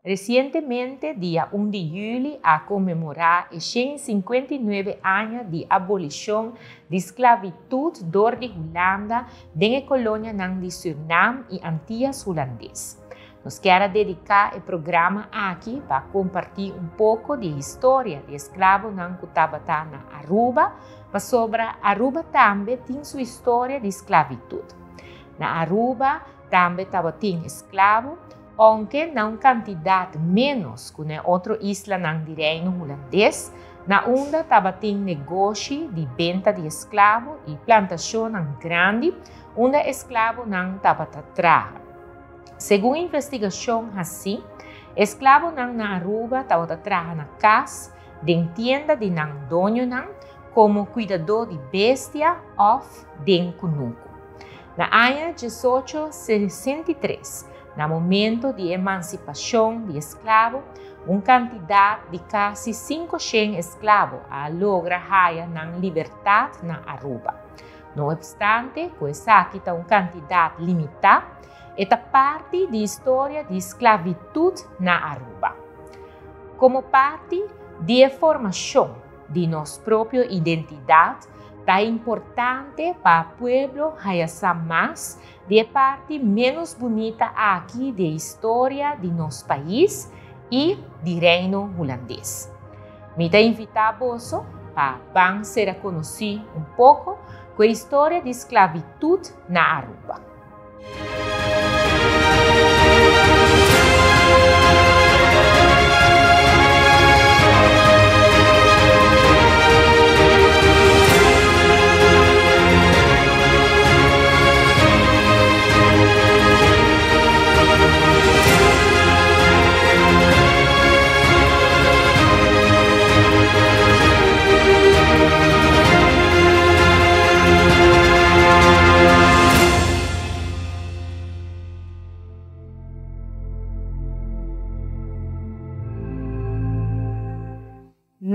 Resientemente, dia un di yüli a konmemorá e 159 aña di abolishon di sklavitut dor di Hulanda den e kolonianan di Sürnam i Antias Hulandes. Nos kier a dediká e programa aki pa kompartí un poko di e historia di e sklabonan ku tabata na Aruba, pasobra Aruba tambe tin su historia di sklavitut. Na Aruba tambe tabatin esklabo, Ounke na un kantidat ménos ku na e otro islanan di Reino Hulandes, na unda tabatin negoshi di benta di esklabo i plantashonnan grandi unda esklabonan tabata traha. Segun investigashon hasí, esklabonan na Aruba tabata traha na kas, den tienda di nan doñonan, komo kuidadó di bestia òf den kunuku. Na aña 1863, na momento di emansipashon di esklabo, un kantidat di kasi 500 esklabo a logra haya nan libertat na Aruba. No opstante ku esaki ta un kantidat limitá, e ta parti di historia di sklavitut na Aruba. Komo parti di e formashon di nos propio identidat, ta importante pa pueblo haya sa mas di e parti ménos bunita aki di e historia di nos pais i di Reino Hulandes. Mi ta invitá boso pa ban sera konosí un poko ku e historia di sklavitut na Aruba.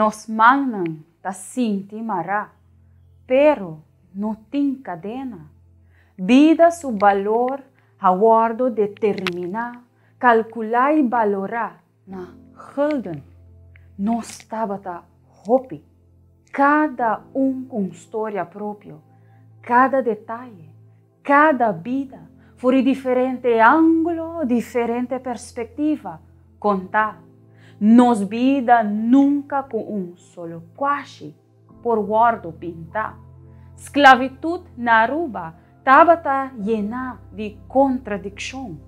Nos mannan ta sinti mará, pero no tin kadena. Bida su balor a wòrdu determiná, kalkulá i balorá na gulden. Nos tabata hopi, kada un ku un storia propio, kada detaye, kada bida, for di diferente ángulo, diferente perspektiva, kontá. Nos bida nunka ku un solo kuashi por wòrdu pintá. Sklavitut na Aruba tabata yená di kontradikshon.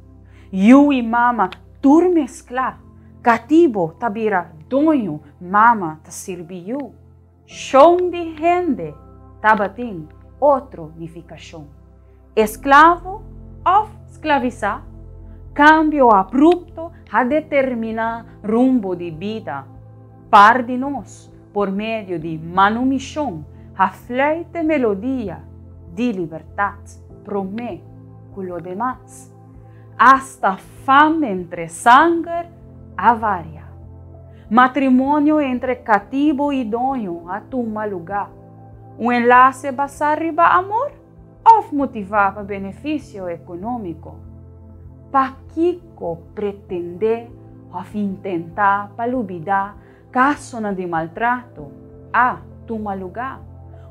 Yu i mama tur mesklá, katibo ta bira doño, mama ta sirbi yu. Shon di hende tabatin otro nifikashon. Esklavo òf sklavisá, kambio abrupto a determiná rumbo di bida. Par di nos, por medio di manumishon, a fluit e melodia di libertat promé ku lo demas. Asta fam entre sanger a varia. Matrimonio entre katibo i doño a tuma lugá. Un enlase basá riba amor òf motivá pa benefisio ekonómiko? Pakiko pretendé òf intentá pa lubidá kasonan di maltrato a tuma lugá?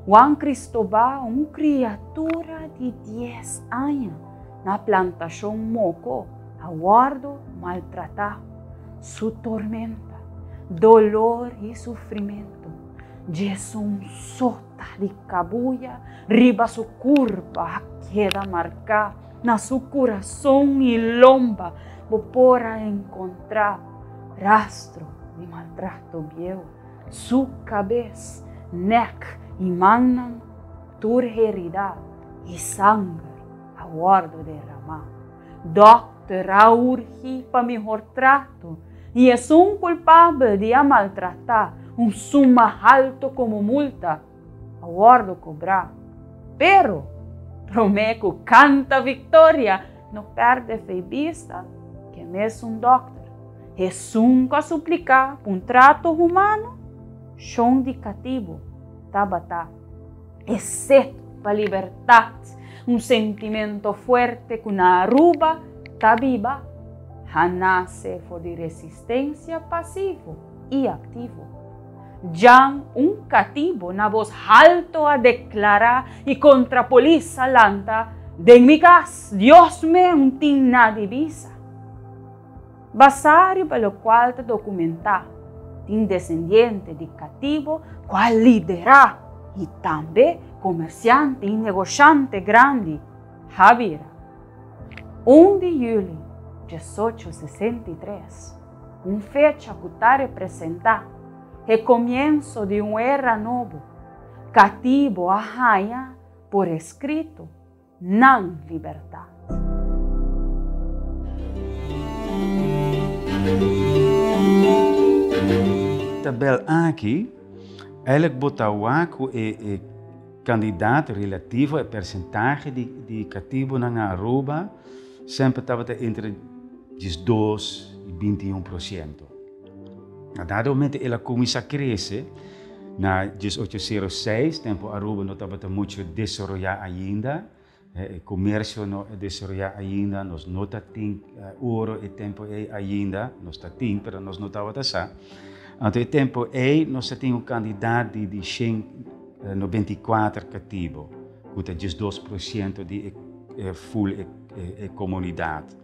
Juan Cristobal, un kriatura di dies aña na plantashon Moko, a wòrdu maltratá. Su tormenta, dolor i sufrimentu djes un sota di kabuya riba su kurpa a keda marká na su kurason i lomba bo por a enkontrá rastro di maltrato bieu. Su kabes, nèk i mannan tur heridá i sanger a wòrdu derramá. Dòkter a urgí pa mihor trato i esun kulpabel di a maltratá un suma halto komo multa a wòrdu kobrá. Pero, promé ku kanta viktoria, no pèrdè fe i bista ku e mesun dòkter, esun ku a supliká pa un trato humano, shon di katibu tabata. E set pa libertat, un sentimento fuerte ku na Aruba ta biba. A nase for di resistensia pasivo i aktivo. Jan un katibo na bos halto a deklará i kontra polis a lanta, Den mi kas, Dios me un tin na di bisa. Basá riba lokual ta dokumentá, tin desendiente di katibo ku a liderá i tambe komersiante i negoshante grandi a bira. Un di yüli 1863, un fecha ku ta representá e komienso di un era nobo, katibo a haña por eskrito nan libertat. Tabel aki eigenlijk bo ta wak ku e kandidat relativo, e persentahe di katibonan na Aruba semper tabata entre 12 i 21%. Na dado momento el a kuminsá krese na 1806, tempu Aruba no tabata muchu desaroyá ainda, e komersio no a desaroyá ainda, nos no ta tin oro e tempu ei ainda, nos ta tin pero nos no tabata sa. Anto e tempu ei nos ta tin un kantidat di 194 katibo, ku ta 12% di e ful e komunidat.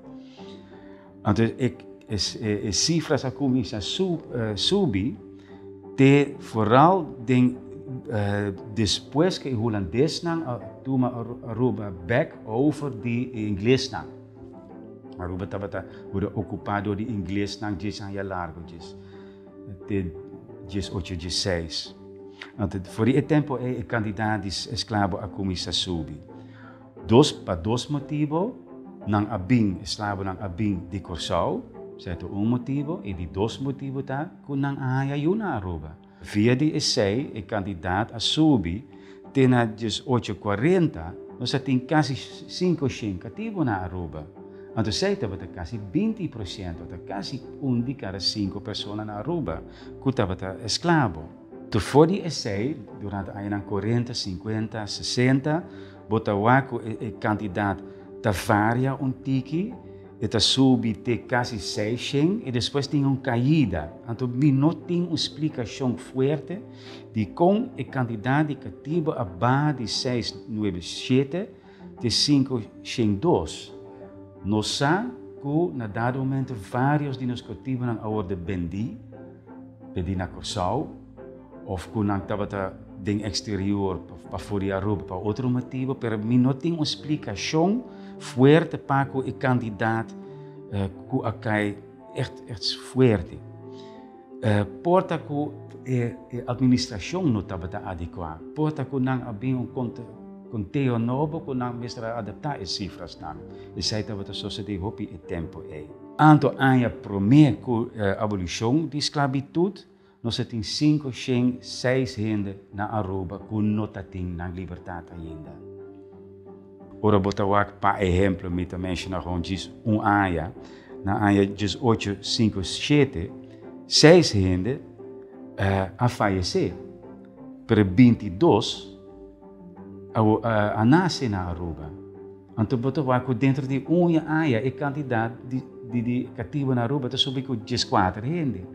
Anto e e sifras a kuminsá subi te foral den despues ku e hulandesnan a tuma Aruba bek over di e inglesnan. Aruba tabata wòrdu okupá dor di inglesnan djes aña largu, djes te 18 16. Anto for di e tempu ei e kantidat di esklabo a kuminsá subi. Dos pa dos motibo nan a bin, esklabonan a bin di Kòrsou, esei ta un motibo, i di dos motibo ta ku nan a haña yu na Aruba. Via di esei e kantidat a subi te na 1840, nos a tin kasi 500 katibu na Aruba. Anto esei tabata kasi 20%, ta kasi un di kada sinku persona na Aruba ku tabata esklabo. Tur for di esei, durante añanan 40, 50, 60, bo ta wak ku e kantidat ta varia un tiki, e ta subi te kasi 600 i despues tin un kaida. Anto mi no tin un splikashon fuerte di kon e kantidat di katibu a baha di 697 te 502. Nos sa ku na dado momento vários di nos katibunan a wòrdu bendí. Pedi na Kòrsou òf ku nan tabata den eksterior pafó di Aruba pa otro motibu, pero mi no tin un splikashon fuerte pa ku e kandidat ku a kai ègt ègt fuerte. Por ta ku e administrashon no tabata adekuá, por ta ku nan a bin un konteo nobo ku nan mester a adaptá e sifrasnan. Esei tabata sosodé hopi e tempu ei. Anto aña promé ku abolishon di sklabitut, nos a tin 506 hende na Aruba ku no ta tin nan libertat ainda. Ora bo ta wak, pa ehemplo, mi ta menshoná gewoon djis un aña, na aña 1857, seis hende a fayesé, pero 22 a nase na Aruba. Anto bo ta wak ku dentro di un aña e kantidat di di katibu na Aruba ta subi ku 14 hende.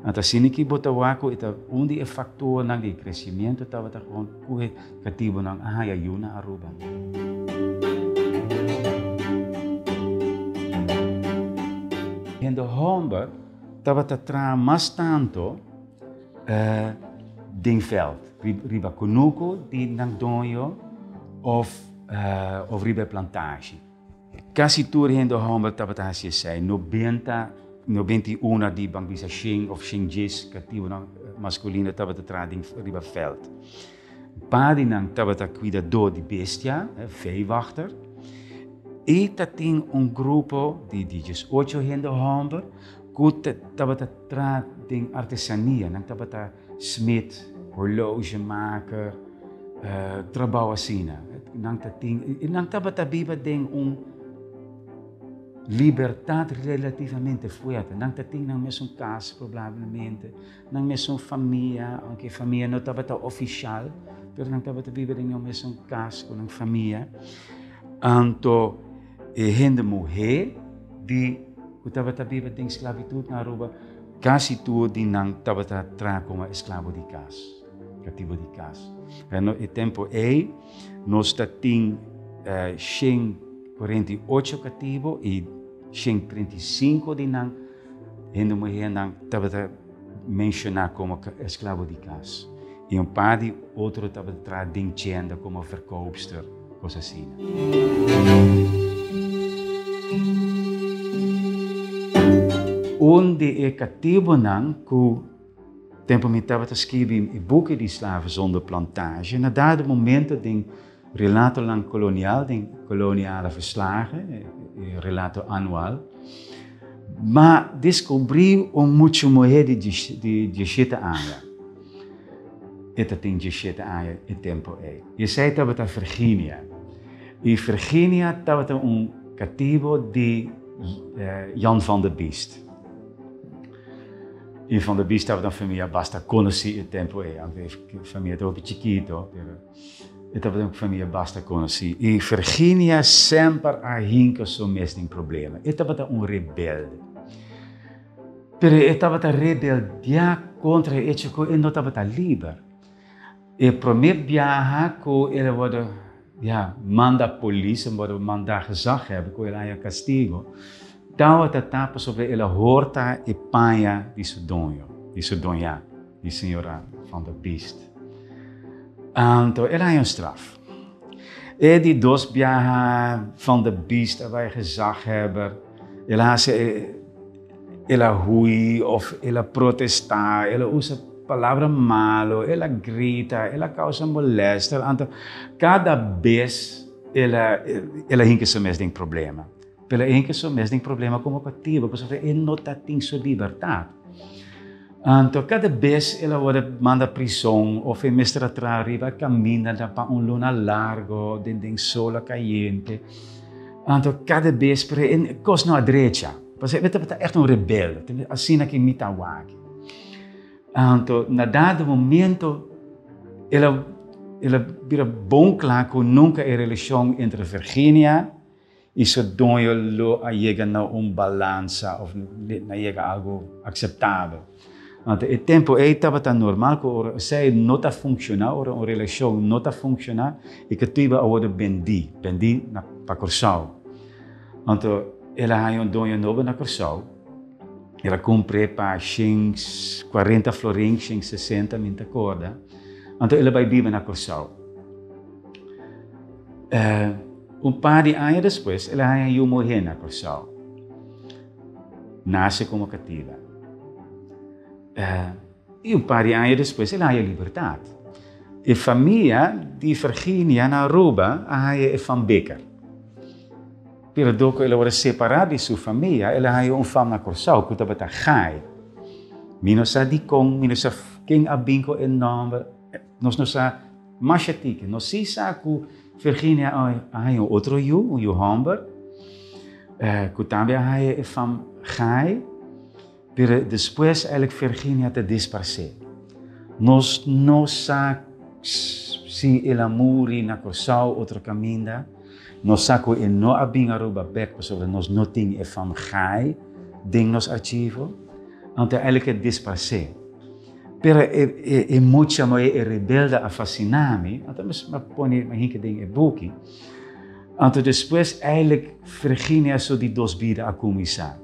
Anto asina ki bo ta wak ku e ta un di e faktornan di e kresimentu tabata gewoon ku e katibunan a haña yu na Aruba. Hende hòmber tabata traha mas tantu den vèlt, riba kunuku di nan doño òf. Of riba e plantashi. Kasi tur hende hòmber tabata hasi esei. 90, 91 di ban bisa 100 òf 110 katibunan maskulino tabata traha den riba vèlt. Un par di nan tabata kuidadó di bestia, veewachter. I ta tin un grupo di 18 hende hòmber ku tabata traha den artesania. Nan tabata Smid, horlogemaker, trabou asina. Nan ta tin, i nan tabata biba den un libertat relativamente fuerte. Nan ta tin nan mesun kas probablemente, nan mesun famia, aunke e famia no tabata ofishal, pero nan tabata biba den nan mesun kas ku nan famia. Anto e hende muhé di. ku tabata biba den sklabitut na Aruba, kasi tur di nan tabata traha komo esklabo di kas, katibu di kas. E tempu ei nos ta tin 148 katibu i 135 di nan hende muhénan tabata menshoná komo esklabo di kas. I un par di otro tabata traha den tienda komo verkoopster, kos asina. Un di e katibunan ku tempu mi tabata skibi e buki di Slaven zonder plantage, na dado momento den relatonan kolonial, den koloniale verslagen, e relato anual, m'a deskubrí un mucha muhé di diesshete aña. E ta tin diesshete aña e tempu ei. I esei tabata Virginia. I Virginia tabata un katibo di Jan van der Biest. I van der Biest tabata un famia basta konosí e tempu ei, aunke e famia ta hopi chikito, pero e tabata un famia basta konosí. I Virginia semper a hinka su mes den problema. E tabata un rebelde. Pero e tabata rebeldiá kontra e echo ku e no tabata liber. E promé biaha ku el a wòrdu, ya, manda polis, a wòrdu mandá gezaghebber ku el a haña kastigu, tabata ta pasobra el a horta e paña di su doño, di su doñá, di señora Van der Biest. Anto el a haña un straf. E di dos biaha Van der Biest a bai gezaghebber, el a hasi e. El a hui of el a protestá, el a usa palabra malo, el a grita, el a causa molester. Anto cada bes el a el a hinca su mes den problema. Pero el a hinca su mes den problema como catibo, pasobra e no ta tin su libertad. Anto cada bes el a worde manda prison of e mester a traha riba caminda pa un luna largo den den sola cayente. Anto cada bes pero e cos no a drecha. Pasobra e tabata echt un rebelde, asina ki mi ta wak. Anto na dado momento el a el a bira bon kla ku nunka e relashon entre Virginia i su doño lo a yega na un balansa òf na yega algu akseptabel. Anto e tempu ei tabata normal ku ora esei no ta funshoná, ora un relashon no ta funshoná, e katiba a wòrdu bendí, bendí na pa Kòrsou. Anto el a haña un doño nobo na Kòrsou. El a kumpr'é pa shen kuarenta florin, shen sesenta, mi no ta kòrda. Anto el a bai biba na Kòrsou. Un par di aña despues el a haña yu muhé na Kòrsou. Nase komo katiba. I un par di aña despues el a haña libertat. E famia di Virginia na Aruba a haña e fam Bikker. Pero dor ku el a wòrdu separá di su famia, el a haña un fam na Kòrsou ku tabata Gai. Mi no sa dikon, mi no sa ken a bin ku e nòmber, nos no sa masha tiki. Nos sí sa ku Virginia a haña un otro yu, un yu hòmber, ku tambe a haña e fam Gai. Pero despues eigenlijk Virginia ta disparsé. Nos no sa si el a muri na Kòrsou otro kaminda. Nos sa ku e no a bin Aruba bèk pasobra nos no tin e fam Gai den nos archivo. Anto eigenlijk e disparsé. Pero e e mucha moe e rebelde a fasiná mi, anto mi a pone mi hinka den e buki. Anto despues eigenlijk Virginia su di dos bida a kuminsá.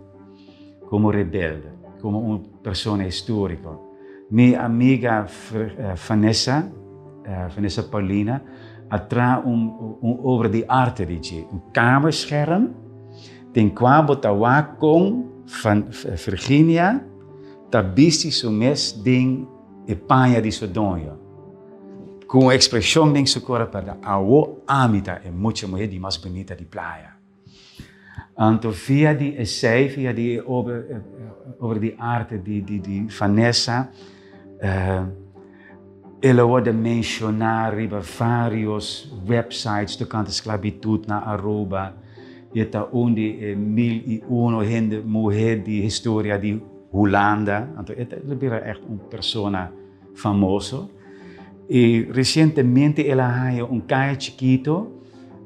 Como rebelde, como un persona historico. Mi amiga Vanessa, Vanessa Paulina, a traha un un obra di arte di dje, un kamerscherm den kua bo ta wak kon Virginia ta bisti su mes den e paña di su doño, ku un ekspreshon den su kora pa da, Awo ami ta e mucha muhé di mas bunita di playa. Anto via di esei, via di e obra di arte di Vanessa, el a worde menshoná riba vários websites tokante sklabitut na Aruba. E ta un di e 1001 hende muhé di historia di Hulanda. Anto e ta bira ègt un persona famoso. I resientemente el a haña un kaya chikito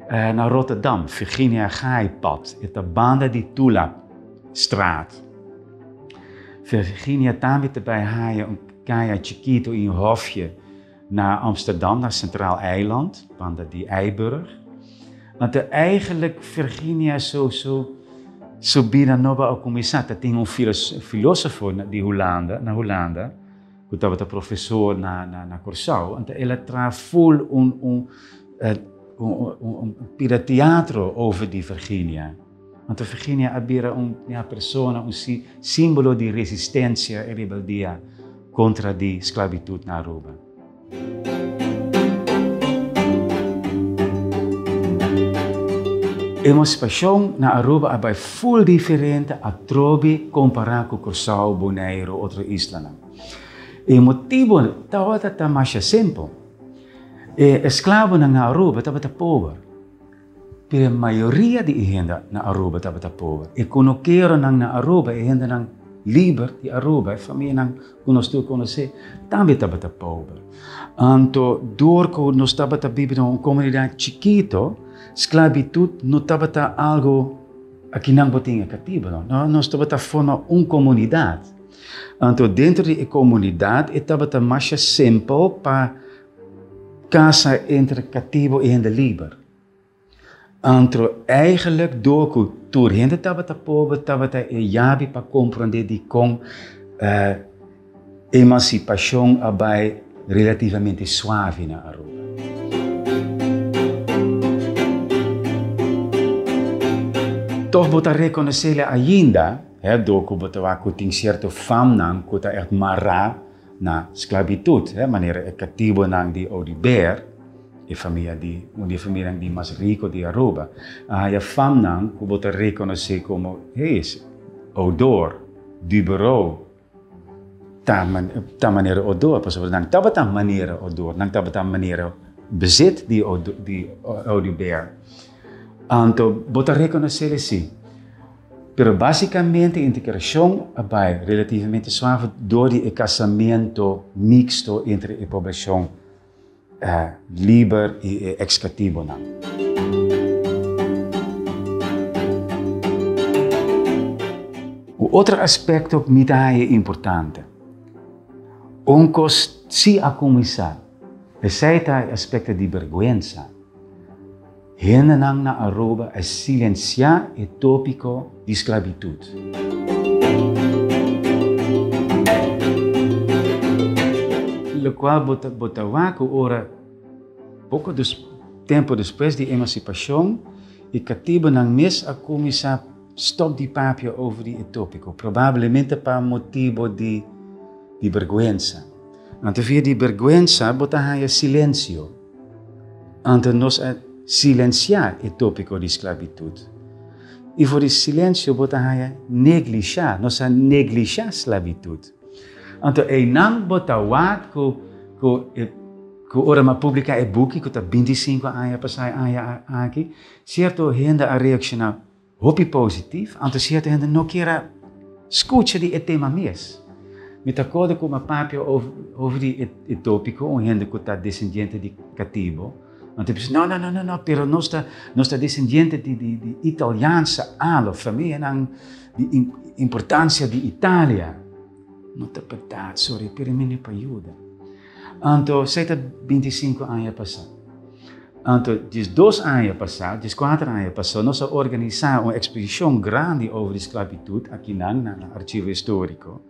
na Rotterdam, Virginia Gaaipad. E ta banda di Tula. straat. Virginia tambe ta bay haya un caya chikito y un hofje na Amsterdam, na Centraal Eiland, banda di IJburg. Anto eigenlijk Virginia su su su bida nobo a cuminsa. Ta tin un filosofo di Hulanda, na Hulanda, cu tabata profesor na na na Corsou. Anto el a traha ful un un un un pida teatro over di Virginia. Anto Virginia a bira un ja persona, un simbolo di resistencia y rebeldia contra di sclavitud na Aruba. Emancipacion na Aruba a bay full diferente atrobe compara cu Corsou, Boneiru, otro islanan. E motibo tabata ta masha simpel. E esclavonan na Aruba tabata pober. Pero e mayoria di e hende na Aruba tabata pober. E konokeronan na Aruba, e hendenan liber di Aruba, e famianan ku nos tur konosé, tambe tabata pober. Anto, dor ku nos tabata biba den un komunidat chikito, sklabitut no tabata algu akinan bo tin e katibu, no. Nos tabata forma un komunidat. Anto, dentro di e komunidat e tabata masha simpel pa Casa entre catibo y hende liber. Antro eigenlijk door cu tur hende tabata pober tabata e yabi pa comprende dicon emancipacion a bay relativamente suave na Aruba. Toch bo ta reconocele ainda, he, door cu bo ta wak cu tin cierto famnan cu ta echt mara Na sklabitut, he, manera e katibonan di Oduber, e famia di, un di e famianan di mas riko di Aruba, a haya famnan ku bo ta rekonosé komo, hey, Odor, Duberou, ta ta manera Odor, pasobra nan tabata manera Odor, nan tabata manera bezit di di Oduber. Anto bo ta rekonosé esei. Pero basicamente integracion a bay relativamente suave door di e casamento mixto entre e poblacion liber y e ex-catibonan. Un otro aspecto cu mi ta haya importante, un cos si a cuminsa, esey ta e aspecto di berguensa. Hendenan na Aruba a silenciá e tópiko di sklabitut. Lokual bo ta bo ta wak ku ora poko tempu despues di emansipashon e katibunan mes a kuminsá stòp di papia over di e tópiko, probablemente pa motibu di di bergwensa. Anto via di bergwensa bo ta haña silensio. Anto nos a silensiá e tópiko di sklabitut. I for di silensio bo ta haña neglishá, nos a neglishá sklabitut. Anto einan bo ta wak ku ku e ku ora mi a publiká e buki ku ta bintisinko aña pasá e aña aki, sierto hende a reakshoná Hopi positif, anto sierto hende no kier a skucha di e tema mes. Mi ta akorda ku mi a papia over di e topiko, un hende ku ta desendiente di katibo, anto e bisa, no, no, no, no, no, pero nos ta, nos ta desendiente di di di italiaanse alo, famianan di importansia di Italia. No ta bèrdat, sorry, pero mi no por yuda. Anto, esei ta bintisinko aña pasá. Anto, diesdos aña pasá, dieskuater aña pasó, nos a organisá un eksposishon grandi over di sklabitut akinan na na Archivo Históriko.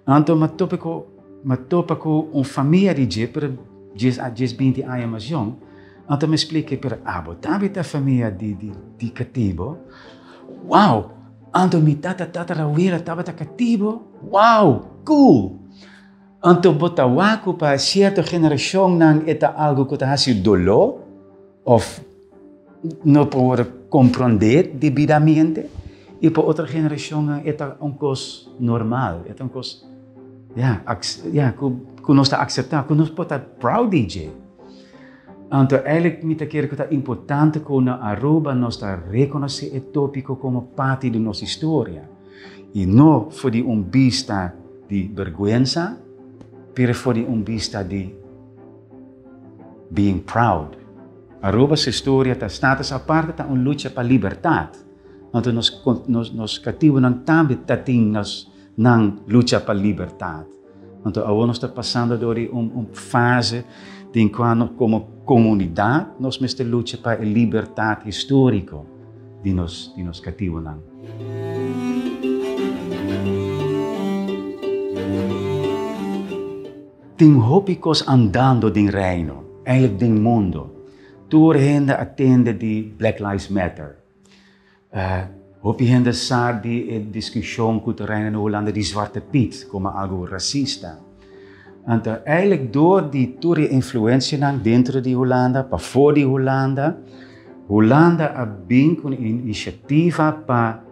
Anto, mi a topa ku, mi a topa ku un famia di dje, pero dies a dies binti aña mas yòn. Anto mi a splika, pero abo tambe ta famia di di di katibo? Wow! Anto mi tata tatarawela tabata katibo? Wow! Cool! Anto bo ta wak ku pa sierto generashonnan e ta algu ku ta hasi doló òf no por komprondé debidamente, i pa otro generashonnan e ta un kos normal, e ta un kos, ya, ya, ku nos ta akseptá, ku nos por ta proud di dje. Anto eigenlijk mi ta kere ku ta importante ku na Aruba nos ta rekonosé e tópiko komo parti di nos historia. I no for di un bista di bergwensa, pero for di un bista di being proud. Aruba su historia ta status aparte ta un lucha pa libertad. Anto nos nos nos katibunan tambe ta tin nos nan lucha pa libertat. Anto awor nos ta pasando dor di un un fase den kua nos komo komunidat nos mester lucha pa e libertat históriko di nos di nos katibunan. Tin hopi kos andando den Reino, eigenlijk den mundo. Tur hende a tende di Black Lives Matter. Hopi hende sa di e diskushon ku ta reina na Hulanda di Zwarte Piet komo algu rasista. Anto eigenlijk dor di tur e influensianan dentro di Hulanda, pafó di Hulanda, Hulanda a bin ku un inisiativa pa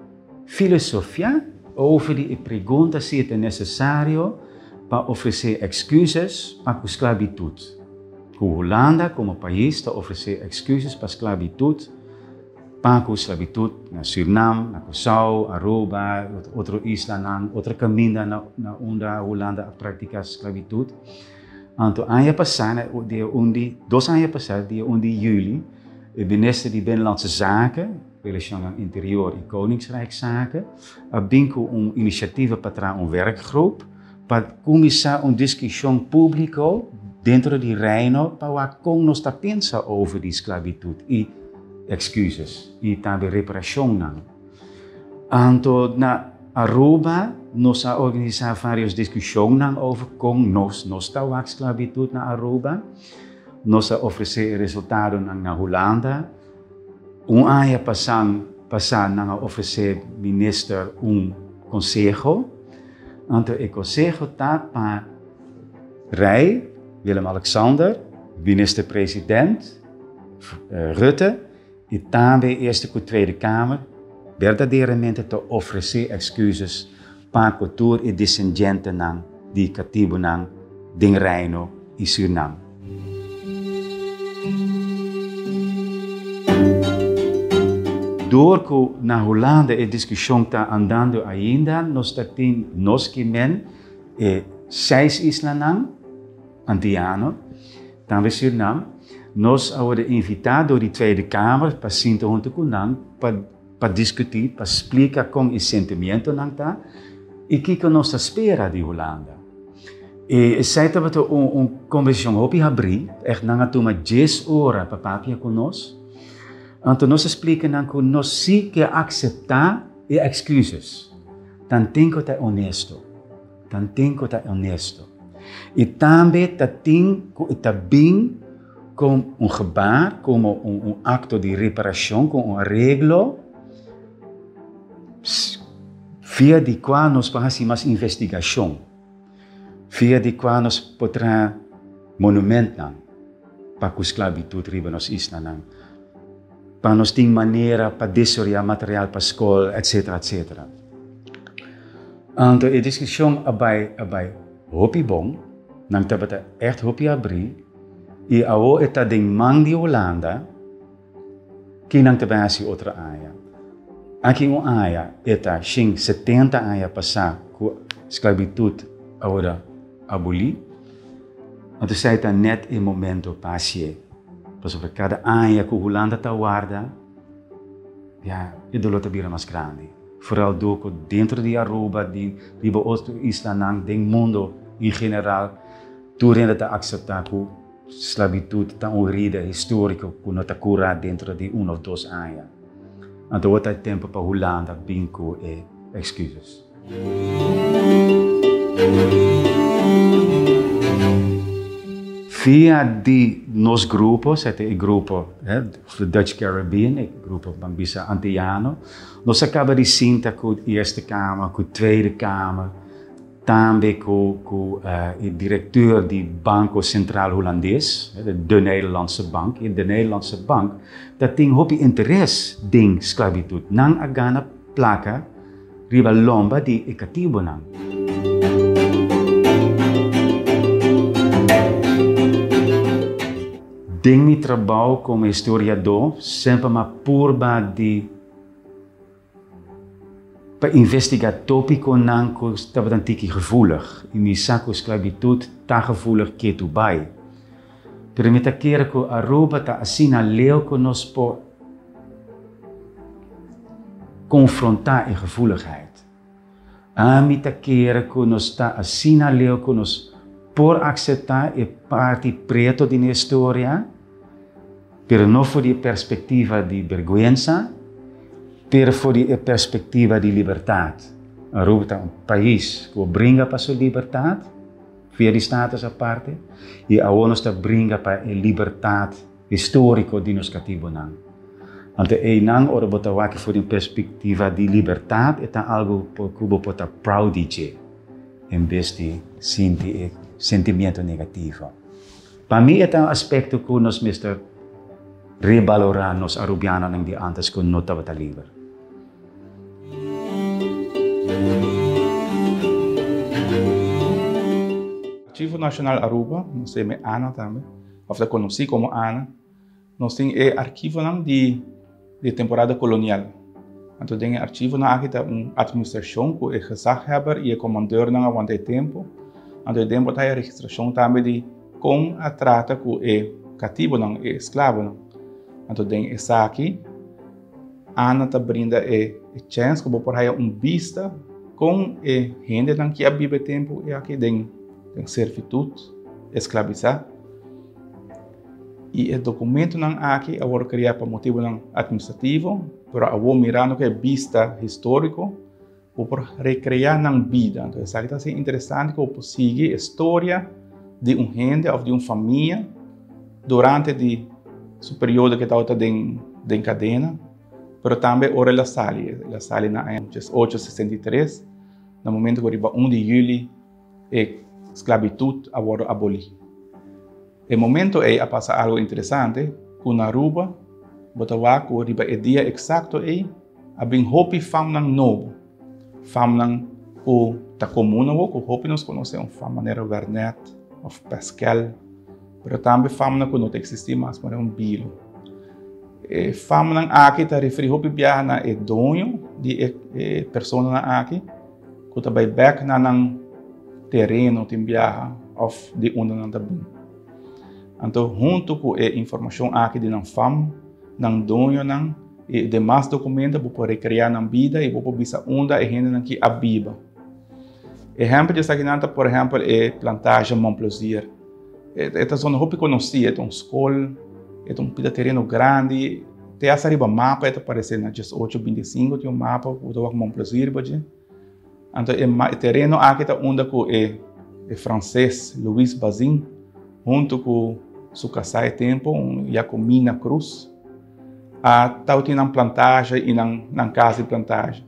filosofia over di e pregunta si e ta nesesario pa ofresé ekskuses pa ku sklabitut. Ku Hulanda komo pais ta ofresé ekskuses pa sklabitut Pa ku sklabitut na Sürnam, na Kòrsou, Aruba, otro islanan, otro kaminda na na unda Hulanda a praktiká sklabitut. Anto aña pasá, na dia un di, dos aña pasá, dia un di yüli, e minister di Binnenlandse Zaken, Relashonnan Interior i Koningsrijkszaken, a bin ku un inisiativa pa traha un werkgroep pa kuminsá un diskushon públiko dentro di Reino pa wak kon nos ta pensa over di sklabitut i excuses i tambe reparashonnan. Anto na Aruba nos a organisá vários diskushonnan over kon nos nos ta wak sklabitut na Aruba. Nos a ofresé e resultadonan na Hulanda. Un aña pasan pasá nan a ofresé minister un konseho. Anto e konseho ta pa Rei Willem-Alexander, minister-president Rutte i tambe Eerste ku Tweede Kamer berdaderamente ta ofresé ekskuses pa ku tur e desendientenan di katibunan den Reino i Sürnam. Dor ku na Hulanda e diskushon ta andando ainda, nos ta tin nos ki men e seis islanan antiano, tambe Sürnam. Nos a worde invitá dor di Tweede Kamer pa sinta huntu ku nan pa pa diskutí, pa splika kon e sentimientonan ta i kiko nos ta spera di Hulanda. I esei tabata un un kombersashon hopi habrí, ègt nan a tuma dies ora pa papia ku nos. Anto nos a splika nan ku nos sí ke akseptá e ekskuses, tanten ku ta onesto, tanten ku ta onesto. I tambe ta tin ku e ta bin kon un gebaar, komo un un akto di reparashon, kon un areglo, via di kua nos por hasi mas investigashon, via di kua nos por traha monumentnan pa ku sklabitut riba nos islanan, pa nos tin manera pa desaroyá material pa skol, etsetera, etsetera. Anto e diskushon a bai a bai hopi bon, nan tabata ègt hopi abrí i awor e ta den man di Hulanda ki nan ta bai hasi otro aña. Aki un aña e ta shin setenta aña pasá ku sklabitut a wòrdu abolí, anto esei ta nèt e momento pa hasié, pasobra kada aña ku Hulanda ta warda, ya e doló ta bira mas grandi. Vooral door cu dentro di Aruba, di riba otro islanan, den mundo en general, tur hende ta acepta cu sclavitud ta un herida historico cu no ta cura dentro di un of dos aña. Anto awor ta e tempo pa Hulanda bin cu e excuses. Via di nos grupo, sea ta e grupo de Dutch Caribbean, e grupo ban bisa Antillano, nos a kaba di sinta ku Eerste Kamer, ku Tweede Kamer, tambe ku ku e direkteur di Banko Sentral Hulandes, de Nederlandse Bank. E de Nederlandse Bank ta tin hopi interes den sklabitut. Nan a gana plaka riba lomba di e katibonan. Den mi trabou komo historiadó semper m'a purba di pa investigá tópikonan ku tabata un tiki gevoelig i mi sa ku sklabitut ta gevoelig ketu bai. Pero mi ta kere ku Aruba ta asina leu ku nos por. konfrontá e gevoeligheid. Ami ta kere ku nos ta asina leu ku nos por akseptá e parti preto di nos historia, pero no for di e perspektiva di bergwensa, pero for di e perspektiva di libertat. Aruba ta un pais ku a bringa pa su libertat via di Status Aparte i awor nos ta bringa pa e libertat Historico di nos catibonan. Anto eynan ora bo ta wak for di un perspectiva di libertad e ta algo cu bo por ta proud di dje en bes di sinti e sentimiento negativo. Pa mi e ta un aspecto cu nos mester rebalora nos Arubianonan di antes cu no tabata liber. Archivo Nacional Aruba, nos ta yama e ana tambe. Of ta konosí komo Ana. Nos tin e archivonan di di temporada kolonial. Anto den e archivonan aki ta un atministrashon ku e gezaghebber i e komandeurnan a wanta e tempu. Anto e tempu ta e registrashon tambe di kon a trata ku e katibonan, e esklabonan. Anto den esaki Ana ta brinda e chèns ku bo por haya un bista kon e hendenan ki a biba e tempu aki den den servitut, esklabisá. I e dokumentonan aki a wòrdu kreá pa motibunan atministrativo, pero awor mirando ku e bista históriko, bo por rekreá nan bida. Anto esaki ta hasi interesante ku bo por sigui e storia di un hende òf di un famia durante di su periodo ku e tabata den den kadena, pero tambe ora el a sali. El a sali na aña 1863, na momento ku riba un di yüli E sklabitut a wòrdu abolí. E momento ei a pasa algu interesante, ku na Aruba bo ta wak ku riba e dia eksakto ei a bin hopi famnan nobo, famnan ku ta komun awor, ku hopi nos konosé, un fam manera Wernet òf Pascal, pero tambe famnan ku no ta eksistí mas, manera un Bilo. E famnan aki ta referí hopi biaha na e doño di e personanan aki. Ku ta bai bèk na nan tereno tin biaha òf di unda nan ta bin. Anto huntu ku e informashon aki di nan fam, nan doñonan i demas dokumento bo por rekreá nan bida i bo por bisa unda e hendenan ki a biba. Ehèmpel di esakinan ta por ehèmpel e plantage Mont Plaisir. E ta zona hopi konosí, e ta un skol, e ta un pida tereno grandi, te hasta riba mapa e ta paresé na diesocho bintisinko tin un mapa ku ta wak Mont Plaisir riba dje. Anto e tereno aki ta unda ku e e franses Louis Bazin huntu ku su kasá e tempu, un Jacomina Cruz, a tabatin nan plantage i nan nan kas di plantage.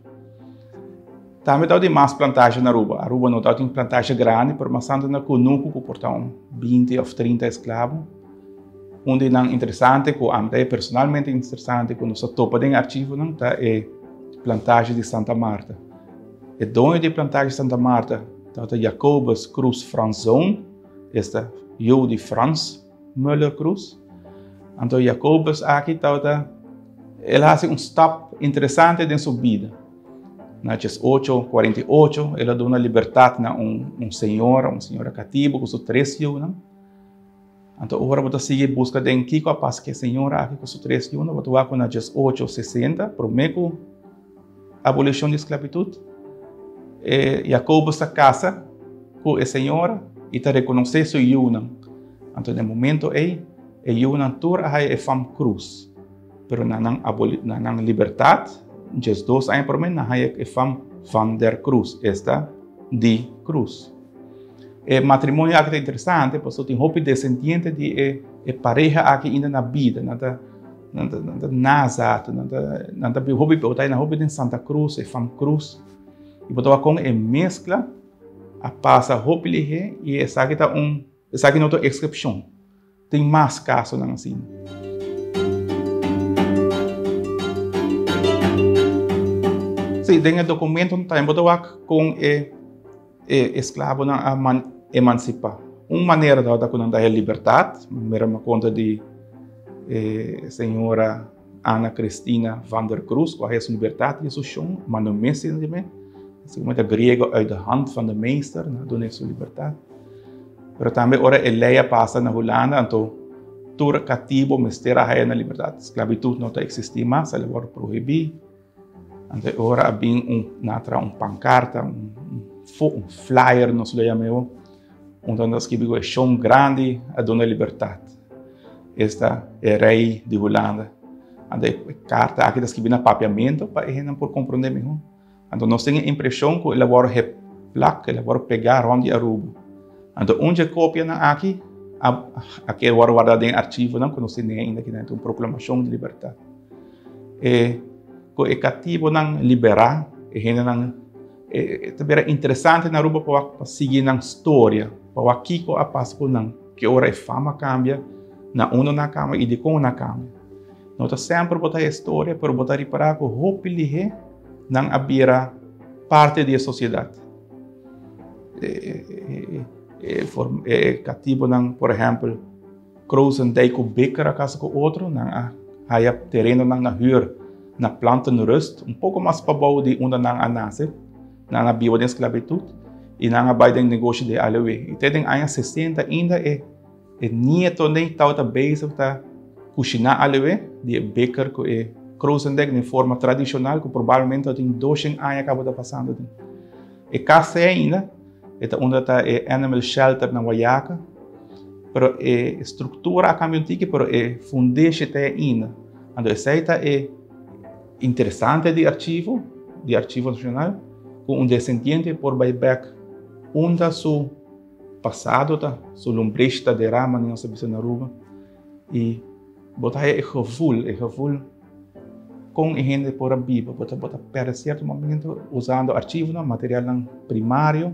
Tambe tabatin mas plantage na Aruba. Aruba no tabatin plantage grandi, pero mas tantu na kunuku ku por ta un binti òf trinta esklabo. Un di nan interesante ku ami ta e personalmente interesante ku nos a topa den e archivonan ta e plantage di Santa Marta. E doño di e plantage di Santa Marta tabata Jacobus Cruz Franzoon, esta yu di Frans Muller Cruz. Anto Jacobus aki tabata, el a hasi un stap interesante den su bida. Na 1848 el a duna libertat na un un señora, un señora katibu ku su tres yunan. Anto ora bo ta sigui buska den kiko a pasa ku e señora aki ku su tres yunan, bo ta wak ku na 1860, promé ku abolishon di sklabitut, e Jacobus ta kasa ku e señora i ta rekonosé su yunan. Anto den momento ei e yunan tur a haya e fam Cruz. Pero na nan aboli, na nan libertad, 12 aña promé, nan haya e fam Van der Cruz, esta di Cruz. E matrimonio aki ta interesante, pasobra tin hopi descendiente di e, e pareha aki inda na bida. Nan ta, nan ta, nan ta nazato, nan ta, nan ta hopi, bo ta na hopi den Santa Cruz, e fam Cruz. I bo ta wak kon e mezcla a pasa hopi lihé i esaki ta un, esaki no ta un excepcion. Tin mas kasonan asina. Sí, den e dokumento tambe bo ta wak kon e e esklabonan a emansipá. Un manera tabata ku nan ta haña libertat, mira mi konta di e señora Ana Christina van der Cruz ku a haña su libertat di su shon, ma no mes sinti me. Así ta griego uit de hand van de meester, nan a dun'é su libertat. Pero tambe ora e lei a pasa na Hulanda, anto tur katibo mester a haya na libertat. Sklabitut no ta eksistí mas, el a wòrdu prohibí. Anto e ora a bin un nan a traha un pankarta, un un flyer nos lo yama eu, unda nan ta skibi ku e shon grandi a duna libertat. Esta e rei di Hulanda. Anto e karta aki ta skibi na papiamentu pa e hendenan por komprondé mihó. Anto nos tin e impreshon ku el a wòrdu heplak, el a wòrdu pegá rònt di Aruba. Anto un dje kopianan aki a a keda wòrdu wardá den archivonan ku nos tene ainda aki nan, un proklamashon di libertat. E ku e katibonan liberá, e hendenan e ta bira interesante na Aruba pa wak pa sigui nan storia, pa wak kiko a pasa ku nan, ki ora e fama kambia, na unda nan a kambia i dikon nan a kambia. No ta semper bo ta e storia, pero bo ta ripará ku hopi lihé nan a bira parti di e sosiedat. E katibonan, por ehèmpel, Krozendijk ku Bikker a kasa ku otro, nan a haya terenonan na hür na Plantenrust, un poko mas pabou di unda nan a nase. Nan a biba den sklabitut i nan a bai den negoshi di aloe. I te den aña sesenta ainda e E nietonan tabata bezig ta kushiná aloe di e beker ku e Krozendijk den forma tradishonal ku probablemente tabatin doshen aña kaba ta pasando den. E kas ei ainda e ta unda ta e animal shelter na Wayaca, pero e struktura a kambia un tiki pero e fundeshi ta ei ainda. Anto esei ta e interesante di archivo, di Archivo Nashonal, ku un desendiente por bai bèk unda su. Pasado ta su lombrish ta derá manera nos ta bisa na Aruba y bo ta haya e gevoel, e gevoel con e hende por a biba, bo ta bo ta perde cierto momento usando archivonan, materialnan primario,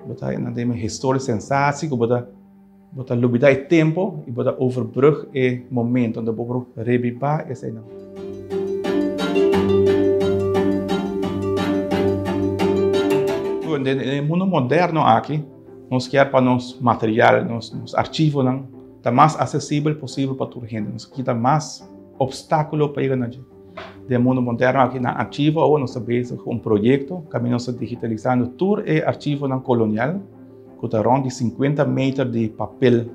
bo ta haya nan den historia sensatie cu bo ta bo ta lubida e tempo y bo ta overbrug e momento, anto bo por rebiba eseinan. Den e mundo moderno aki, nos kier pa nos material, nos nos archivonan ta mas asesibel posibel pa tur hende. Nos kita mas obstáculo pa yega na dje. Den e mundo moderno aki na archivo awo nos ta bezig ku un proyekto kaminda nos ta digitalisando tur e archivonan kolonial ku ta rònt di sinkuenta meter di papel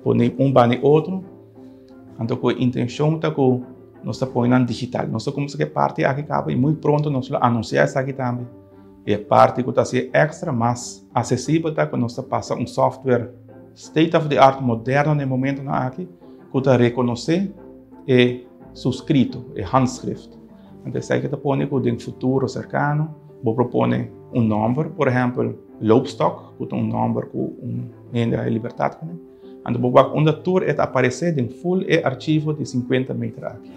pone un banda di otro. Anto ku e intenshon ta ku nos ta pone nan digital. Nos ta kuminsá ku e parti aki kaba i muy pronto nos lo anunsiá esaki tambe. E parti ku ta hasi èkstra mas asesibel ta ku nos ta pasa un software state of the art moderno na e momentonan aki ku ta rekonosé e suskrito, e handschrift. Anto esaki ta pone ku den futuro serkano bo por pone un nòmber, por ehèmpel Loopstok, ku ta un nòmber ku un hende a haña libertat kuné. Anto bo wak unda tur e ta aparesé den ful e archivo di sinkuenta meter aki.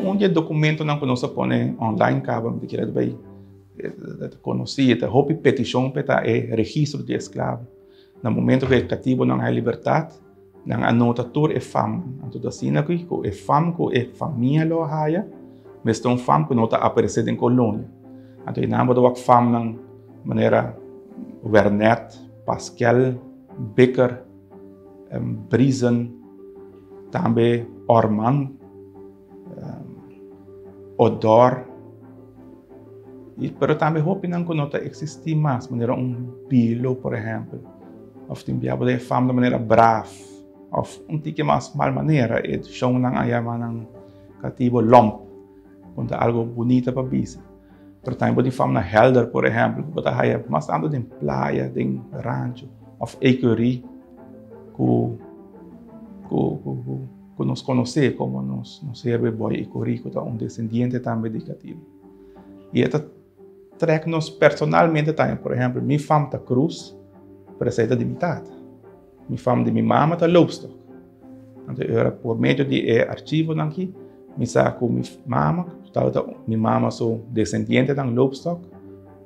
Un di e dokumentonan ku nos a pone online kaba mi ta kere bai ta konosí, ta hopi petishon pa e ta e registro di esklabo. Na momento ku e katibonan haña libertat, nan a nota tur e famnan. Anto ta asina ku e fam ku e famia lo a haya mester un fam ku no ta aparesé den kolonia. Anto e nan bo ta wak famnan manera Wernet, Paskel, Bikker, Briesen, tambe Orman. Odor, y pero tambe hopinan cu no ta existi mas, manera un bilo por ehempel, of tin bia bo ta fam di manera braaf, of un tiki mas mal manera, e shownan a yama nan catibo lomp, cu ta algo bunita pa bisa. Pero tambe bo tin fam na helder por ehempel, cu bo ta haya mas tanto den playa, den rancho, of ecurie cu cu cu. Ku nos konosé komo nos nos herbe Boy i Korí ku ta un desendiente tambe di katibu. I e ta trèk nos personalmente tambe. Por ehèmpel, mi fam ta Cruz, pero esei ta di mi tata. Mi fam di mi mama ta Loopstok. Anto e ora por medio di e archivonan aki, mi sa ku mi mama, ku tabata mi mama su desendientenan Loopstok,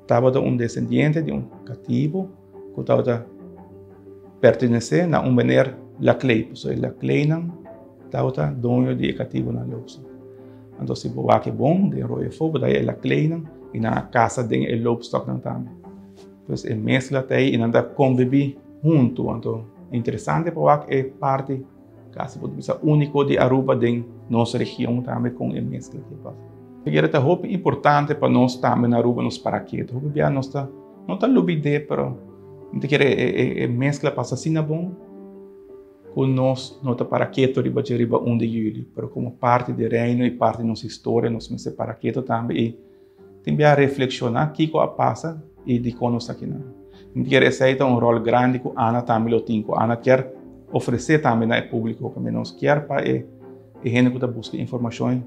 tabata un desendiente di un katibu ku tabata pertenesé na un meneer Laclay, pasobra e Laclaynan tabata doño di e katibunan Loopstok. Anto si bo wak e bon den Rooi Afó, bo ta haña e Laclaynan i nan a kasa den e Loopstoknan tambe. Pues e meskla ta ei i nan ta konvibí huntu. Anto interesante pa wak e parti kasi bo ta bisa úniko di Aruba den nos region tambe kon e meskla ke pasa. P'e ta hopi importante pa nos tambe na Aruba nos para ketu. Hopi bia nos ta No ta lubid'é, pero mi ta kere e mezcla pasa asina bon. ku nos no ta para keto riba dje riba un di yüli, pero komo parti di Reino i parti di nos historia nos mester para keto tambe i tin bia reflekshoná kiko a pasa i dikon nos ta akinan. Mi ta kere esei ta un ròl grandi ku Ana tambe lo tin, ku Ana kier ofresé tambe na e públiko, pasobra nos kier pa e hende ku ta buska informashon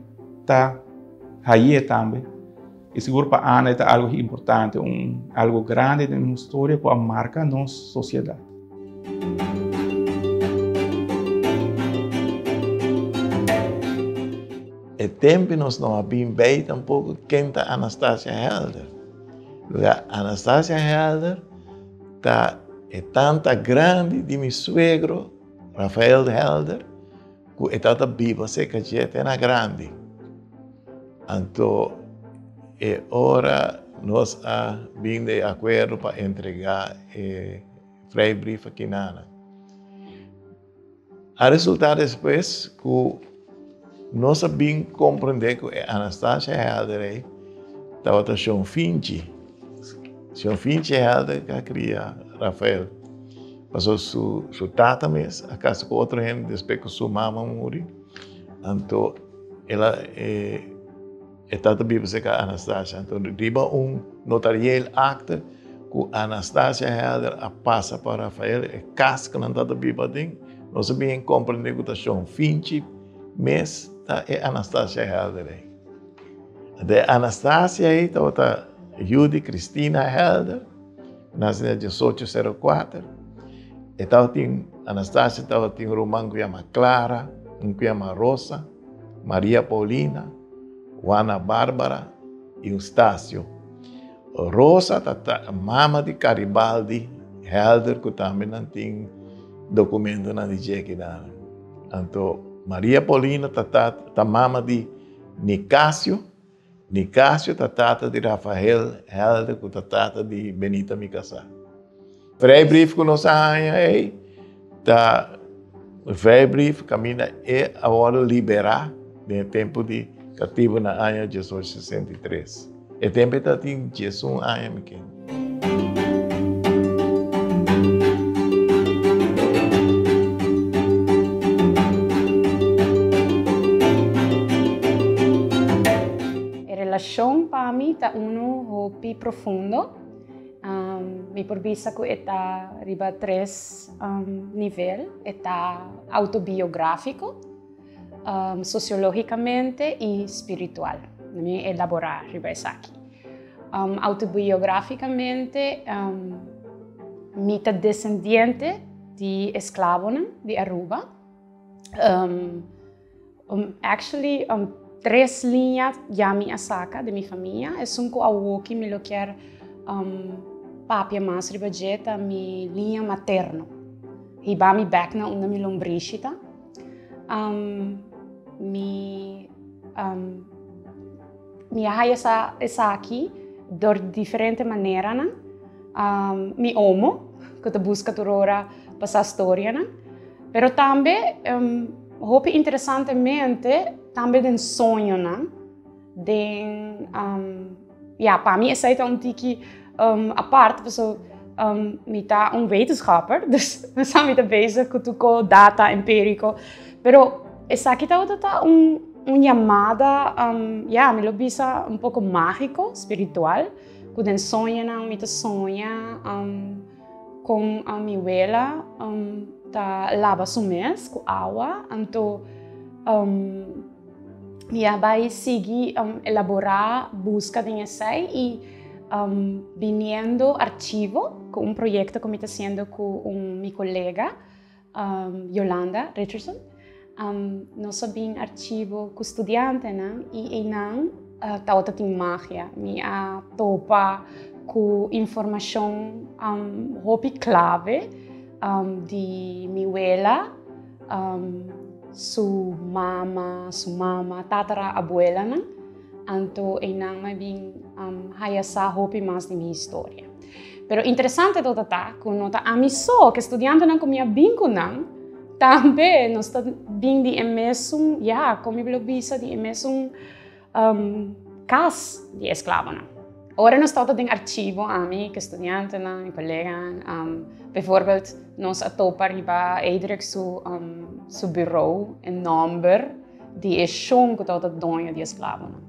ta haye tambe. I sigur pa Ana e ta algu importante, un algu grandi den nos historia ku a marka nos sosiedat. E tempu nos no a bin bei tampoko ken ta Anastasia Helder. Lugar Anastasia Helder ta e tanta grandi di mi suegro Rafael Helder ku e tabata biba serka dje te na grandi. Anto e ora nos a bin di akuerdo pa entregá e vrijbrief aki nana. A resultá despues ku nos a bin komprendé ku e Anastasia Helder ei tabata Shon Finchi. Shon Finchi Helder ku a kria Rafael. Pasobra su su tata mes a kasa ku otro hende despues ku su mama muri. Anto el a e e tata biba serka Anastasia. Anto riba un notarieel akte ku Anastasia Helder a pasa pa Rafael e kas ku nan tata biba aden, nos a bin komprendé ku ta Shon Finchi mes ta e Anastasia Helder ei. Anto e Anastasia ei tabata yu di Christina Helder, nasi na diesocho sero kuater. E tabatin, Anastasia tabatin un ruman ku yama Clara, un ku yama Rosa. Maria Paulina, Juana Bárbara i Eustasio. Rosa ta ta mama di Caribaldi Helder ku tambe nan tin dokumentonan di dje kinan. Anto Maria Paulina ta ta ta mama di Nicasio, Nicasio ta tata di Rafael Helder ku ta tata di Benita mi kasá. Vrijbrief ku nos a haña ei ta vrijbrief kaminda e a wòrdu liberá den e tempu di katibu na aña 1863. E tempu e tabatin diesun aña mi kende. E relashon pa mi ta unu hopi profundo. Mi por bisa ku e ta riba tres nivel. E ta autobiográfiko, sosiológikamente i spiritual. Mi elaborá riba esaki. Autobiográfikamente mi ta desendiente di esklabonan di Aruba. Actually tres liña ya mi a saca di mi famia. Esun cu awoki mi lo kier papia mas riba dje ta mi liña materno. Hiba mi bek na unda mi lombrishi ta. Mi mi a haya esaki dor diferente maneranan. Mi omo cu ta busca tur ora pa sa storianan. Pero tambe, hopi interesantemente, tambe den soñonan, den, ya, pa mi esei ta un tiki apart, paso mi ta un wetenschapper, dus mi sa mi ta bezig ku tur ko data empirico, pero esaki tabata ta un un yamada, ya, mi lo bisa un poko magico, spiritual, ku den soñonan mi ta soña. Kon mi wela ta laba su mes ku awa, anto mi a bai sigui elaborá buska den esei i biniendo archivo ku un proyekto ku mi ta hasiendo ku un mi kolega Yolanda Richardson. Nos a bin archivo ku studiantenan i einan tabata tin magia. Mi a topa ku informashon hopi klave di mi wela, su mama, su mama, tatara abuelanan. Anto einan mi a bin haya sa hopi mas di mi historia. Pero interesante tabata ta ku no ta ami so, ku e studiantenan ku mi a bin ku nan tambe nos ta bin di e mesun, ya, kon mi lo bisa, di e mesun kas di esklabonan. Ora nos tabata den archivo, ami ku studiantenan i koleganan, bijvoorbeeld nos a topa riba Eidrik su su bureau e nòmber di e shon ku tabata doño di e esklabonan.